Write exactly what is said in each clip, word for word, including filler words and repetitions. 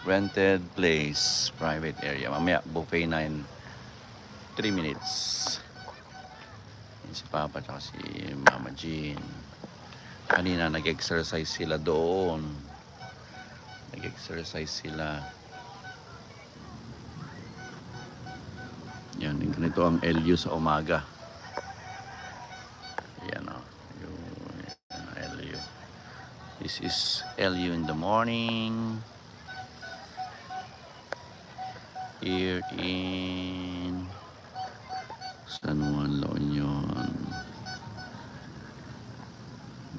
rented place, private area. Mamaya, buffet na in three minutes. Yan si Papa tsaka si Mama Jean. Kanina, nag-exercise sila doon. Nag-exercise sila. Yan, ganito ang L U sa umaga. Yan, oh. Yung, yan ang L U. This is L U in the morning. Here in San Juan, La Union.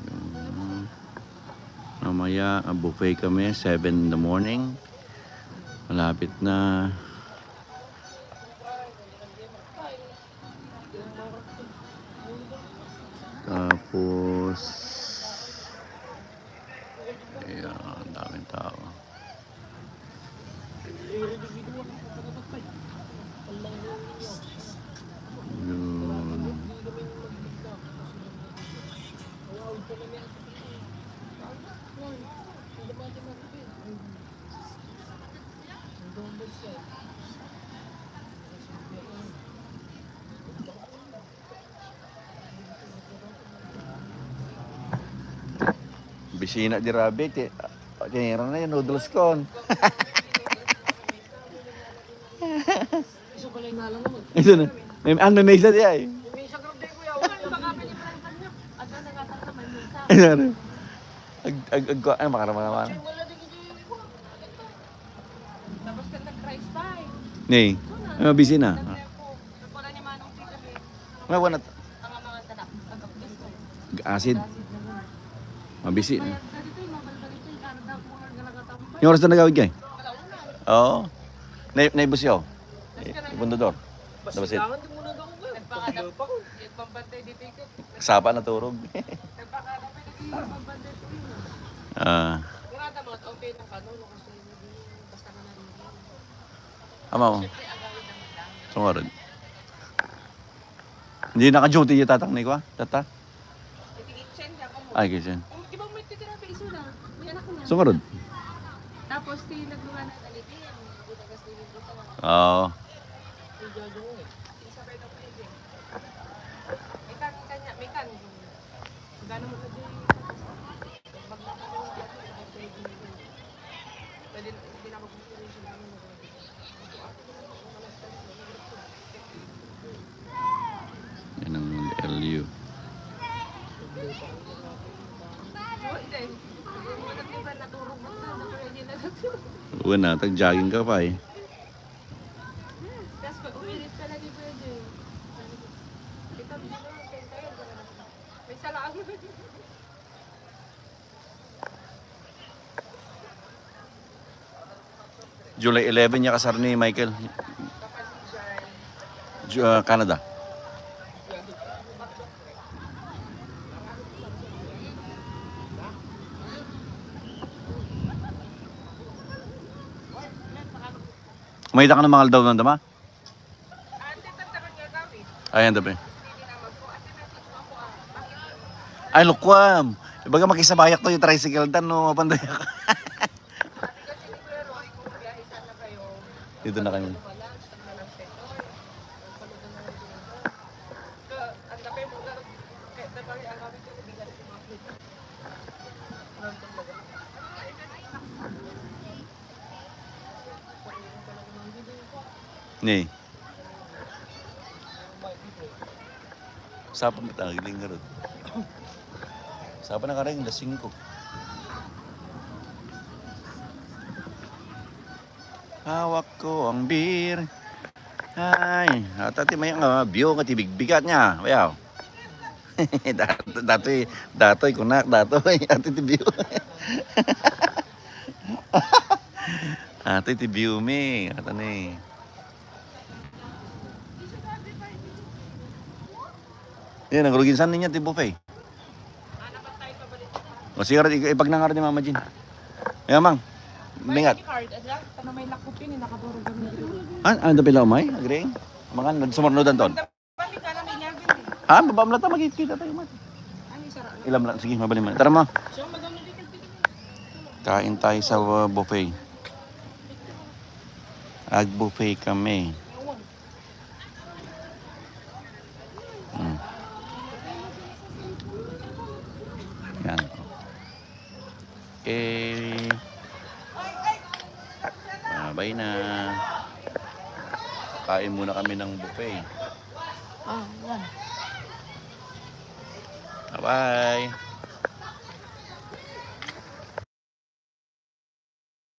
Yun. Mamaya, ah, buffet kami, seven in the morning. Malapit na. Tapos, ayan, ang daming tao. Yun. Bisina di rabbit, eh. Tinira na yung noodles ko. Ito na. May, ano, may mesa di ay. Ito na. Ag, ag, ag, ay, makarama naman. Tapos ka nag-rice pa eh. Ni, ay, mabisi na. Nagkuha ni Manong Tito eh. May wana. Ang mga tanak, agap gusto. Acid. Mabisi na. Yung oras na nagawid kay? Oo. Na, naibos yaw. Eh, ibundador. Dabasit. Nagpakadap. Nagpambantay dito ikot. Sapa na turog. Nagpakadap. Nagpambantay po yun. Ah. Murada mo, okay na ka, no? Kasi hindi, basta ka na rin. Ama mo. Sungarad. Hindi naka-duty yung tatang ni kwa? Tata? Kitchen, siya ka mo. Ay, kitchen. Di ba may titira pa iso na? May anak ko na. Sungarad. Tapos, si naglungan na talipin. Buta gas din yung buta. Oo. Yung jojo mo eh. Isa pa ito pa eh. May kan, kanya, may kan. Gano'n mo na din. Pag, pag, pwede, pwede na mag-, Yan ang L U. Uwan na, tag-jogging ka pa eh. May sala. July eleven niya kasar ni Michael. Ju-, ah, Canada. Mayda ka ng mga aldaw ng dama? Ay, ang dami. Ay, lukwam. Ibaga makisabayak to yung tricycle dan, no? Mapandayak. Dito na kami. Ni. Sapa met, ah, giling nga rod. Sapa na kareng, alas singko. Hawak ko ang beer. Ay, ata ti may nga view nga ti bigbigat niya. Bayaw. Dat-, datoy, datoy, kunak, datoy. Ati ti view. Ati ti view mi. Ata ni. Yan, ang ruginsan niya ti buffet. O, sige, ipag-, ipagnangar ni Mama Jean. Yan, Mang. Mingat. Card, adla, tano may lakop yun, eh, nakaburog ang nagro. Ah, ano, pila umay? Agree? Mga nagsumurnudan ton. Kami ka na may eleven, eh. Ah, babam lang ta, magkita tayo, man. Ano yung sara? Ilam lang. Sige, mabali man. Tara, Ma. So, magano di ka. Kain tayo sa, uh, buffet. Ag-buffet kami. Hmm. Yan. Okay. Ah, bye na. Kain muna kami ng buffet. Ah, yan. Bye-bye.